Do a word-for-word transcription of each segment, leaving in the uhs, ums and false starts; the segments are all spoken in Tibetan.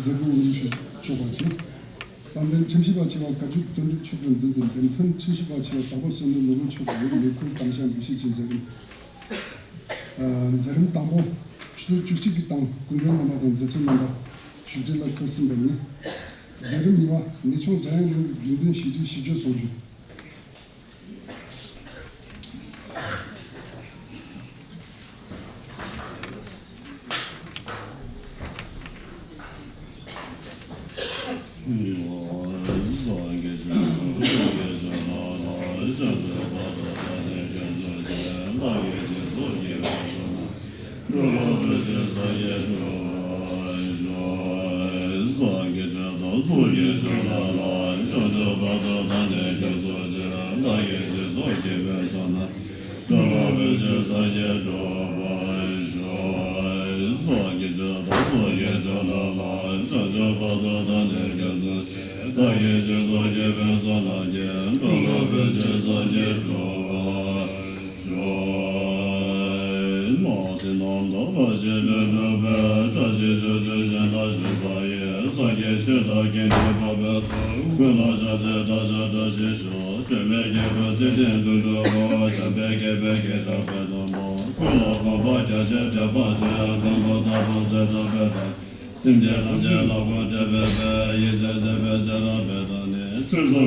མཛད་སྒོ་དབུ་འཛུགས་ཞུ་ཆོག་པ་བྱས། དཔལ་ལྡན་ཁྲིམས་ཞིབ་པ་ཆེ་བ་བཀའ་བརྒྱུད་དོན་གྲུབ་མཆོག་གི་མདུན་དུ་འདེམས་ཐོན་ཁྲིམས་ཞིབ་པ་ཆེ་བ་དྭགས་པོ་བསོད་ནམས་ནོར་བུ་མཆོག་གིས་ལས་ཁུར་དམ་བཅའ་འབུལ་བཞེས་ཀྱི་མཛད་རིམ། ཨ། མཛད་རིམ་དང་པོ། ཆུ་ཚོད་བཅུ་གཅིག་གི་སྟེང་སྐུ་མགྲོན་རྣམ་པ་དང་མཛད་གཙོ་རྣམ་པ་བཞུགས་ཁྲི་ལ་འཁོད་ཟིན་པ་ཡིན། མཛད་རིམ་གཉིས་པ། གནས་ཆུང་སྒྲ་དབྱངས་ལུང་གི་དགེ་འདུན་ཞི་ཁྲོའི་ཞི་བརྗོད་གསུང་ཆོས། སེམས་ཅན་ཐམས་ཅད་ལ་ཕུན་ཚོགས་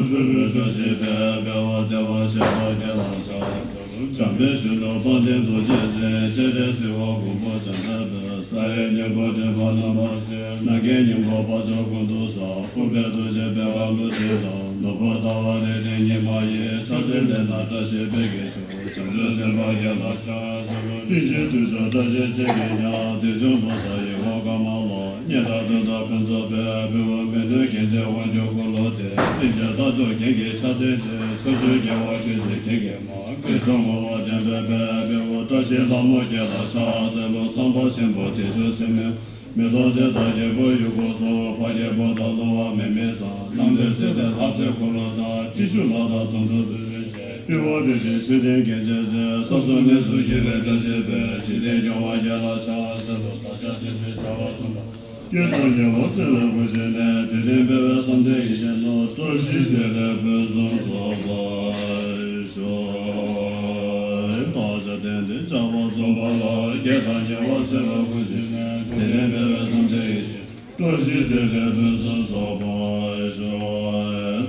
ཕུལ་བའི་བཀྲ་ཤིས་པའི་དཔལ་བ་བདེ་བར་གཤེགས་པ་དགེ་ལ་ཕྱག་འཆམ་པའི་ཞིང་དུ་དཔལ་ལྡན་རྡོ་རྗེ་འཛིན། སྤྱན་རས་གཟིགས་དབང་མགོན་པོ་འཇམ་དཔལ་དཔལ། ས་ཡི་སྙིང་པོ་སྒྲིབ་པ་རྣམ་པར་སེལ། ནམ་མཁའི་སྙིང་པོ་དཔལ་མཆོག་ཀུན་ཏུ་གསལ། ཕུར་པའི་རྡོ་རྗེ་པད་དཀར་ལུ་ཞིག་དང་། ནོར་བུ་ཟླ་བ་རེ་རེ་ཉི་མ་ཡི། ཕྱག་འཚལ་ལྷ་ནག་བཀྲ་ཤིས་པའི་དཀྱིལ་ཆོག་བྱང་ཆུབ་སེམས་དཔའ་དགེ་ལ་ཕྱག་འཚལ་ལོ། ལྷན་ཅིག་ཏུ་བཞུགས་བཀྲ་ཤིས་ཚིག་གི་ཉ། བདེ་སྐྱོང་འབུམ་ཚོགས་ཡི་འོག་ཀ་མ་ལ། སྙན་གྲགས་དོན་དུ་ཕུན་ཚོགས་པའི། བེའུ་མིག་ནོར་རྒྱལ་མཚན་དབང་ཕྱུག་འཁོར་ལོ་སྟེ། གླིང་བཞི་རྟ་མཆོག་གིང་གི་ཕྱག་མཚན་བཅས། ཕྱོགས་བཅུའི་རྒྱལ་བ་ཆོས་སྲིད་གིང་གི་མ། སྐུ་གསུང་ངོ་བོ་འདྲེན་པའི་དཔལ། བེའུ་བཀྲ་ཤིས་ལྷ་མོ་དགེ་ལ་ཕྱག་འཚལ་ལོ། བསམ་པ་ཆེན་པོ་བདེ་མཆོག་སེམས་དཔའི། མེ་ཏོག་ལྡན་དང་རྒྱལ་པོ་ཡུལ་འཁོར་སོགས། འཕགས་སྐྱེས་པོ་དང་ལོང་བ་མེད་མི་བཟང་། རྣམ་ཐོས་སྲས་དང་ལྷ་སྲས་འཁོར་ལོ་དང་། ཏྲི་ཤཱུལ་ལ་དང་དོམ་དུ་བུ་བུ་ཞེས། སྤྲུལ་པ་བེ་ཏའི་མཆོད་རྟེན་རྒྱལ་མཚན་མཛེས། ས་སོགས་གནས་སུ་སྐྱེ་བའི་བཀྲ་ཤིས་པའི། འཇིག་རྟེན་སྐྱོང་བ་དགེ་ལ་ཕྱག་འཚལ་ལོ། བདག་ཅག་སྤྱི་མཐུན་བྱ་བ་མཚུངས་པ། བསྐྱེད་དང་ཉེ་བར་འཚེ་བའི་སྐུ་ཞིག་ནས། དད་ལྡན་འབད་པས་བསམ་དོན་ཡིད་བཞིན་ནོར། བཀྲ་ཤིས་བདེ་ལེགས་ཕུན་སུམ་ཚོགས་པར་ཤོག་བདག་ཅག་གཏན་བདེ་བྱ་བ་མཚུངས་པ་ལ། བསྐྱེད་དང་ཉེ་བར་འཚེ་བའི་སྐུ་ཞིག་ནས། དད་ལྡན་འབད་པས་བསམ་དོན་ཡིད་བཞིན། བཀྲ་ཤིས་བདེ་ལེགས་ཕུན་སུམ་ཚོགས་པར་ཤོག་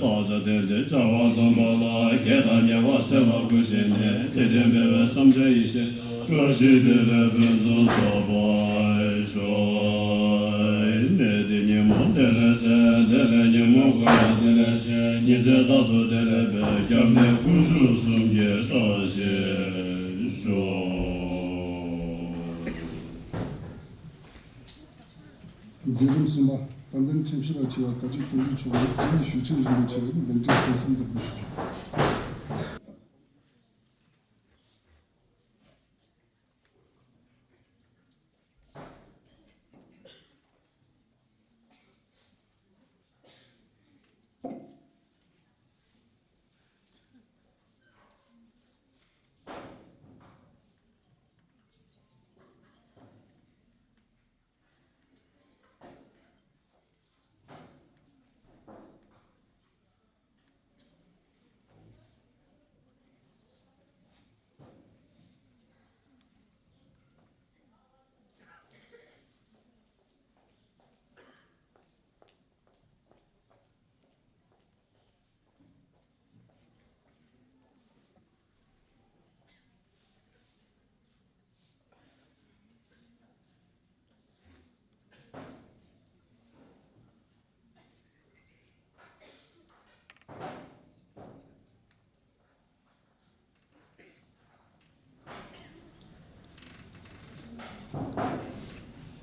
བདག་ཅག་གཏན་བདེ་བྱ་བ་མཚུངས་པ་ལ། བསྐྱེད་དང་ཉེ་བར་འཚེ་བའི་སྐུ་ཞིག་ནས། དད་ལྡན་འབད་པས་བསམ་དོན་ཡིད་བཞིན། བཀྲ་ཤིས་བདེ་ལེགས་ཕུན་སུམ་ཚོགས་པར་ཤོག་གནས་འདིར་ཉིན་མོ་བདེ་ལེགས་མཚན། དེ་ལས་ཉིན་མོ་དགུང་ཡང་བདེ་ལེགས་ཤིང་། ཉི་ཚེ་རྟག་ཏུ་བདེ་ལེགས་པའི། སྐྱབས་གནས་དཀོན་མཆོག་གསུམ་གྱི་བཀྲ་ཤིས་ཤོག་མཛད་རིམ་གསུམ་པ། དཔལ་ལྡན་ཁྲིམས་ཞིབ་པ་ཆེ་བ་བཀའ་བརྒྱུད་དོན་གྲུབ་མཆོག་ནས་རྗེ་ཡི་ཞུ་ཁྲིམས་རིན་པོ་ཆེ་ལ་ལན་འདེབས་གཏན་གསུམ་དུ་འབུལ་ཞུ་ཆོག་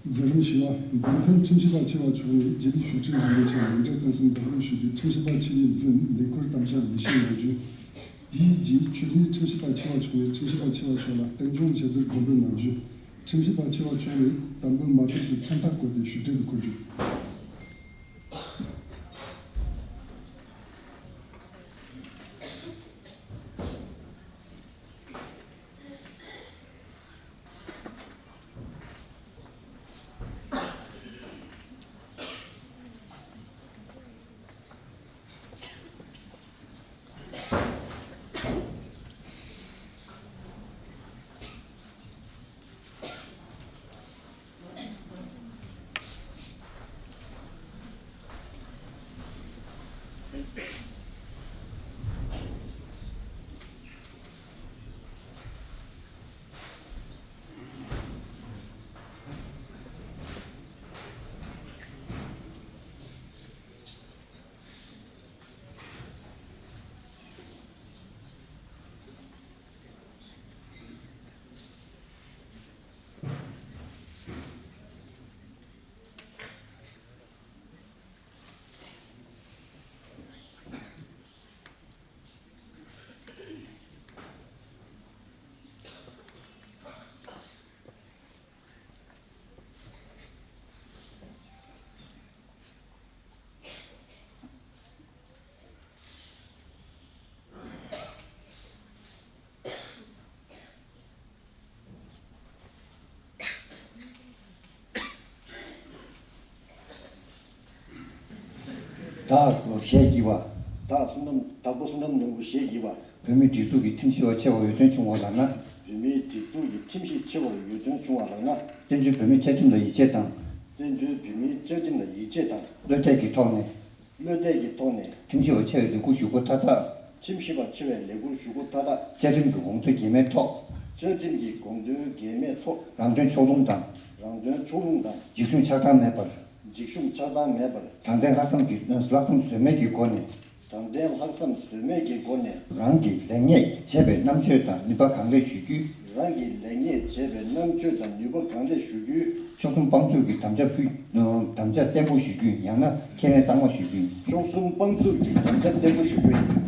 མཛད་རིམ་བཞི་པ། འདེམས་ཐོན་ཁྲིམས་ཞིབ་པ་ཆེ་བ་མཆོག་ནས་རྗེ་ཡི་ཞུ་ཁྲིམས་རིན་པོ་ཆེ་ལ་ལན་འདེབས་གཏན་གསུམ་དུ་འབུལ་ཞུས་ཏེ། ཁྲིམས་ཞིབ་པ་ཆེ་བའི་མདུན་ལས་ཁུར་དམ་བཅའ་འབུལ་བཞེས་གནང་རྒྱུ། དེའི་རྗེས་ཆོས་རིག་ཁྲིམས་ཞིབ་པ་ཆེ་བ་མཆོག་ནས་ཁྲིམས་ཞིབ་པ་ཆེ་བ་མཆོག་ལ་རྟེན་སྐྱོང་བྱེད་དུ་སྒྲོམ་སྤེལ་གནང་རྒྱུ། ཁྲིམས་ཞིབ་པ་ཆེ་བ་མཆོག་ནས་དམ་འབུལ་མ་ཐེབས་པའི་མཚན་རྟགས་བཀོད་དེ་ཞུ་གྲལ་དུ་འཁོད་རྒྱུ། བདག་ཞེས་བགྱི་བ། བདག་བསོད་ནམས་བདག་པོ་བསོད་ནམས་ནོར་བུ་ཞེས་བགྱི་བ། བོད་མིའི་སྒྲིག་འཛུགས་ཀྱི་ཁྲིམས་ཞིབ་པ་ཆེ་བར་འོས་ཐོན་བྱུང་བ་ལགས་ན། བོད་མིའི་སྒྲིག་འཛུགས་ཀྱི་ཁྲིམས་ཞིབ་ཆེ་བར་འོས་ཐོན་བྱུང་བ་ལགས་ན། བཙན་བྱོལ་བོད་མིའི་བཅའ་ཁྲིམས་ལ་ཡིད་ཆེས་དང་། བཙན་བྱོལ་བོད་མིའི་བཅའ་ཁྲིམས་ལ་ཡིད་ཆེས་དང་། བློ་གཏད་ཀྱི་ཐོག་ནས། བློ་གཏད་ཀྱི་ཐོག་ནས། ཁྲིམས་ཞིབ་པ་ཆེ་བའི་ལས་འཁུར་ཞུ་སྒོ་མཐའ་དག་ཁྲིམས་ཞིབ་པ་ཆེ་བའི་ལས་འཁུར་ཞུ་སྒོ་མཐའ་དག་བཅའ་ཁྲིམས་ཀྱི་དགོངས་དོན་འགལ་མེད་ཐོག་བཅའ་ཁྲིམས་ཀྱི་དགོངས་དོན་འགལ་མེད་ཐོག་རང་དོན་ཕྱོགས་ལྷུང་དང་། རང་དོན་ཕྱོགས་ལྷུང་དང་། འཇིགས་ཞུམ་ཆགས་སྡང་མེད་པར། འཇིགས་ཞུམ་ཆགས་སྡང་མེད་པར། དྲང་བདེན་ལྷག་བསམ་གྱི་ལྷག་བསམ་ཟོལ་མེད་ཀྱི་སྒོ་ནས། དྲང་བདེན་ལྷག་བསམ་ཟོལ་མེད་ཀྱི་སྒོ་ནས། རང་གི་ལེགས་ཉེས་འབྱེད་པའི་རྣམ་དཔྱོད་དང་ནུས་པ་གང་ལེགས་ཞུ་རྒྱུ། རང་གི་ལེགས་ཉེས་འབྱེད་པའི་རྣམ་དཔྱོད་དང་ནུས་པ་གང་ལེགས་ཞུ་རྒྱུ། ཕྱོགས་གསུམ་དཔང་བཙུགས་ཀྱི་དམ་བཅའ་ཕུལ། དམ་བཅའ་བརྟན་པོ་ཞུ་རྒྱུ་ཡང་ན་ཁས་ལེན་གཙང་མ་ཞུ་རྒྱུ། ཕྱོགས་གསུམ་དཔང་བཙུགས་ཀྱི་དམ་བཅའ་བརྟན་པོ་ཞུ་རྒྱུ་ཡིན།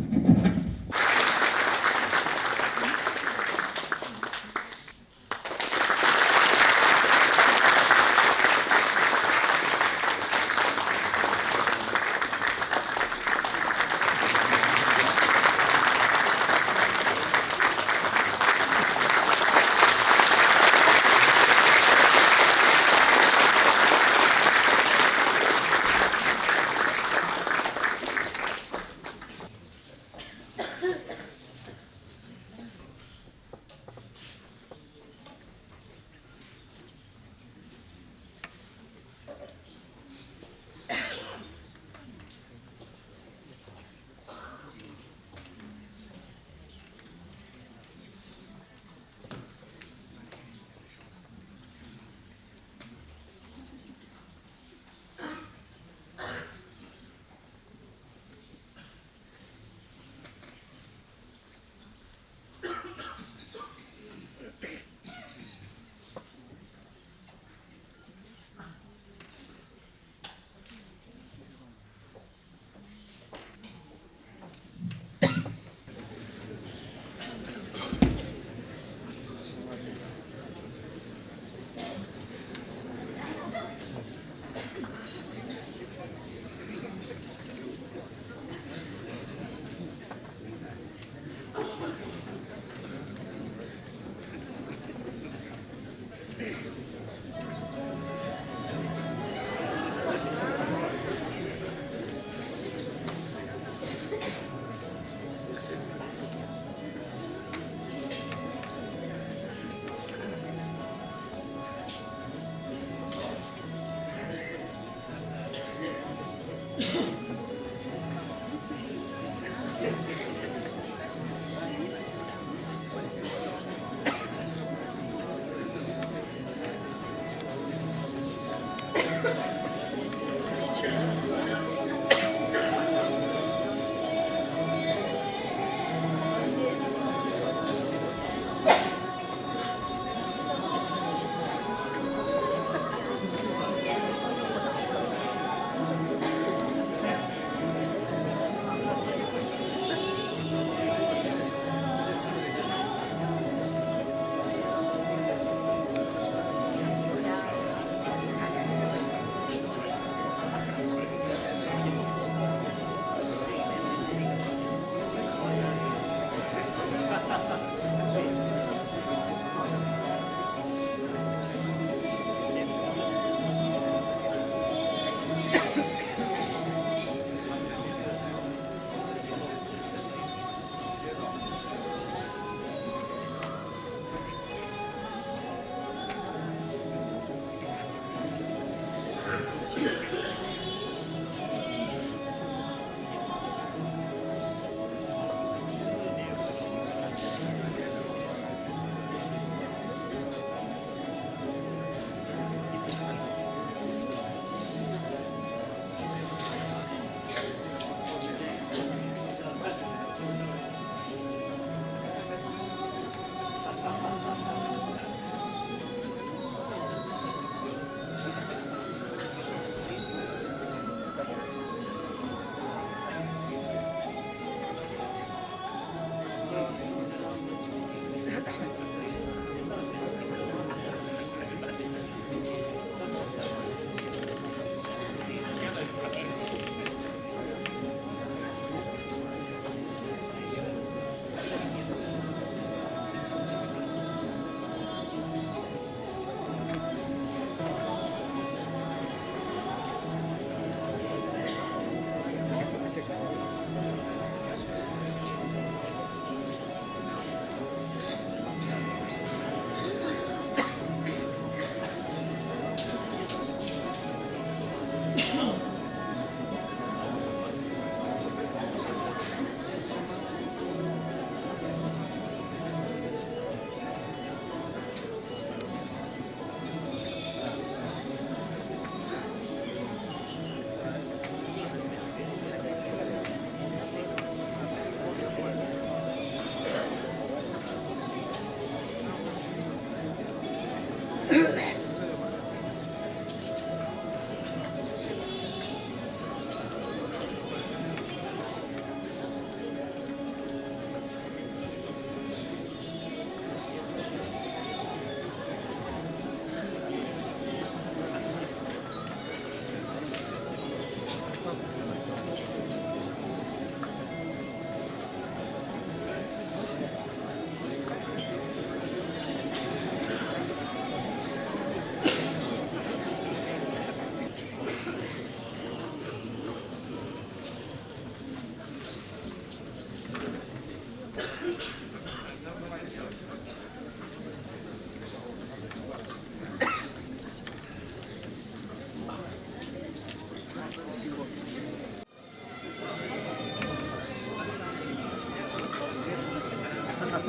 མཛད་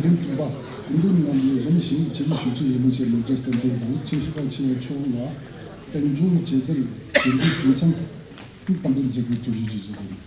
རིམ་དྲུག་པ། སྐུ་མགྲོན་རྣམ་པས་རིམ་བཞིན་ཆེད་ལས་ཞུ་ཆེད་ཡོད་མི་ཆེད་ལེགས་སྒྲིག་སྟོན་སྟངས་དང་ཆེད་ཞུ་བ་ཆེ་བ་མཆོག་ལ་རྟེན་འབྱུང་མཇལ་དར་འབྱོར་འབུལ་ཞུ་མཚམས་དམ་པའི་མཛད་སྒོའི་གྲོས་ཆོད་ཅིག་བྱེད་ཟིན།